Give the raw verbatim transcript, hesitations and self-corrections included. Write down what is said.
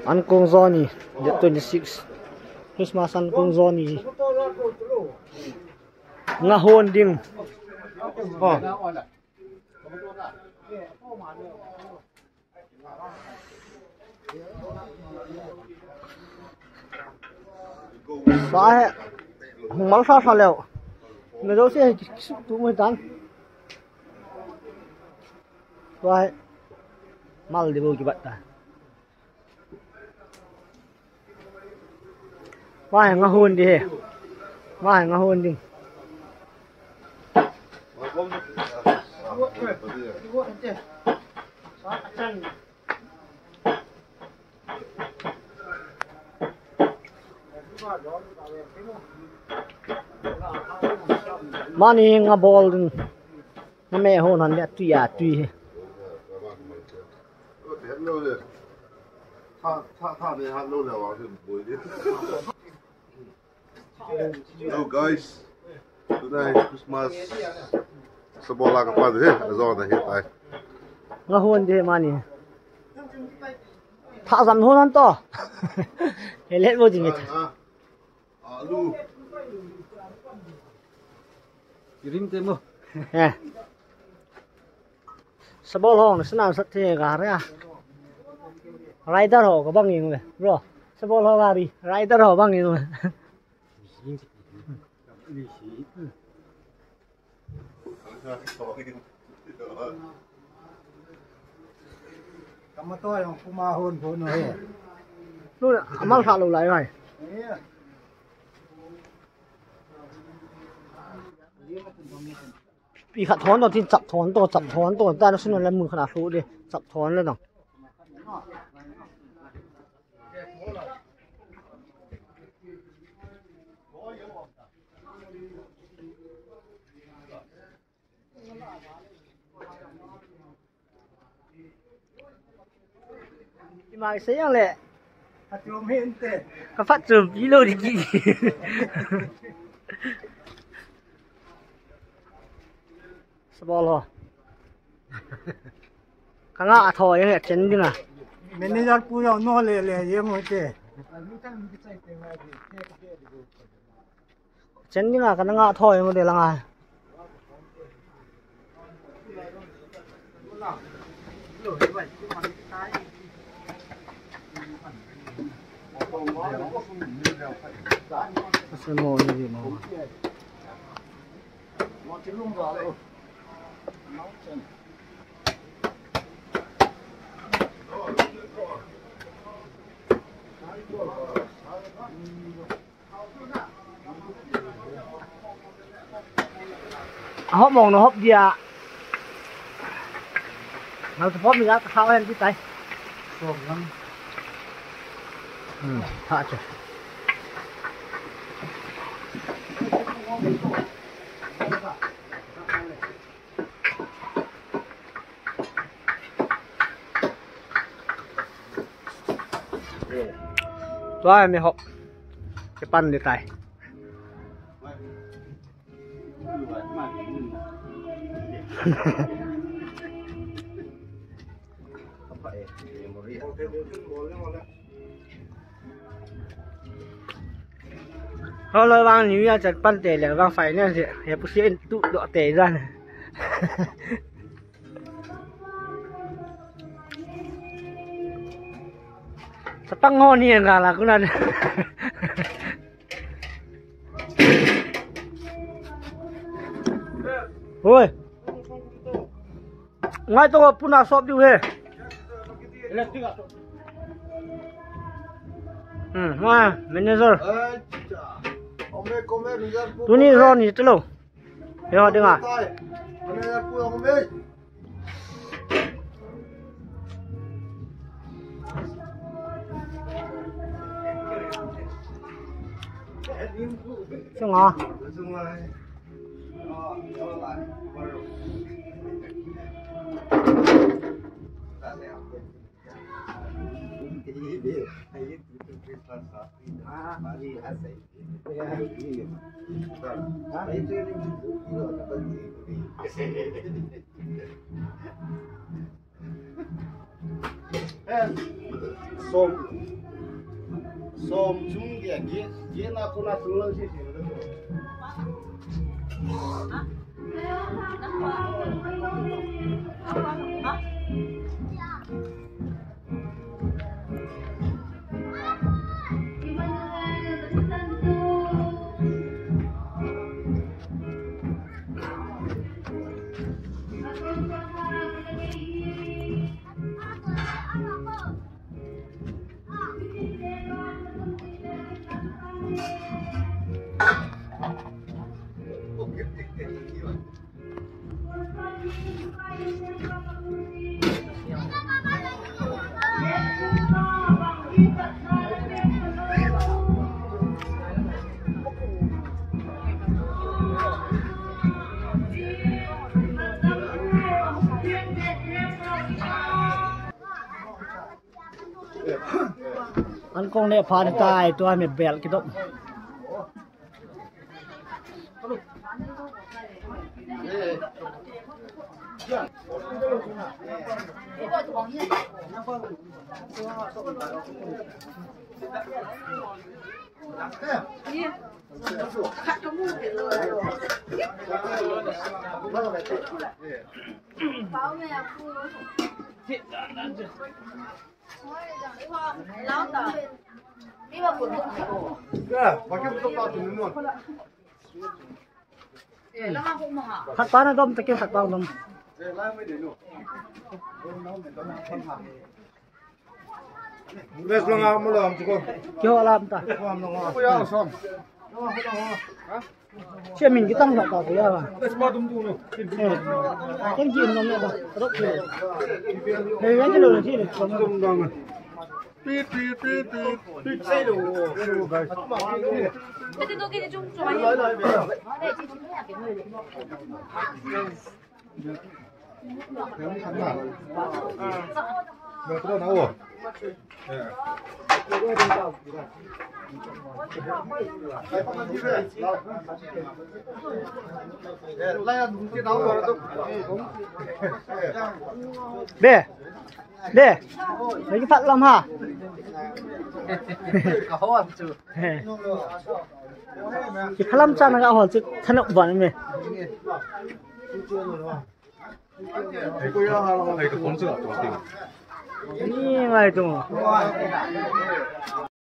An kong joni, date twenty six. Christmas an kong joni. Nga hon ding. Oh. Sa he. Hung mal sa sa leo. Na do se ki su tu mo tan. Sa he. Mal di bo ki bat ta. Mai nga hon di he. Mai nga hon di. Mani nga bol ding. Nga me hon han le tui a tui he. Hello guys, tonight Christmas. Sabola ka pa de, ajo na he tai. Nga hon de mani. Tha jam hon han to. He let bo jing it. Alu. Kirim te mo. He. Sabol hong, sana sat the ga ria. Rider ho ka bang ing le, bro. Sabol ho ga ri, rider ho bang ing le. Kama to yung kumahon po no he. Lu, amal sa lo lai ai. Pi khat thon to, tin chap thon to, chap thon to, ta na sun le mun khat a hlu de, chap thon le dong. Ima sei ang le. Atum hin te. Ka phat chum pi lo di ki. Sabol ho. Ka nga a tho yang a chen ding a. Manager pu jong no le le yang ho te. Chen ding a ka na nga tho yang de la nga. Asa mo ni mo. A hop mong na hop dia. Nang tu pop ni ga ka khaw hen ti tai. Som lang. Hmm, tha che. Tua mi hop. Ke pan ni tai. Hello, vang New Year chat pan te le vang finance he pu si en tu do te jan. Sa pang ho ni nga la ku na. Oi. Ngai to puna sop diu he. Hmm, ma manager. Tuni ro ni telo. Yo dinga. Sunga. Som. Som chung ge, ge, ge na ko na chung lang si si. An kong ne phan tai tua mi bel kidop. Khat pa na dom ta keu khat pa dom. Bes long a mo lo am ko. Kyo alam ta. Ko ya som. Che min ki tang la ta ko ya ba. Bes ma dum du no. Eh. Ken ki nom na ba. Rok ki. Nei yan ki lo ni ni. Dum dong. Pi pi pi pi. Pi sai lo. Guys. Be. Be, lagi pat lam ha. Ka hol chu. He. Ki phalam cha na ka hol chu thanop ban me. Ai, ka phone chu la to ti. Ni ngai tu.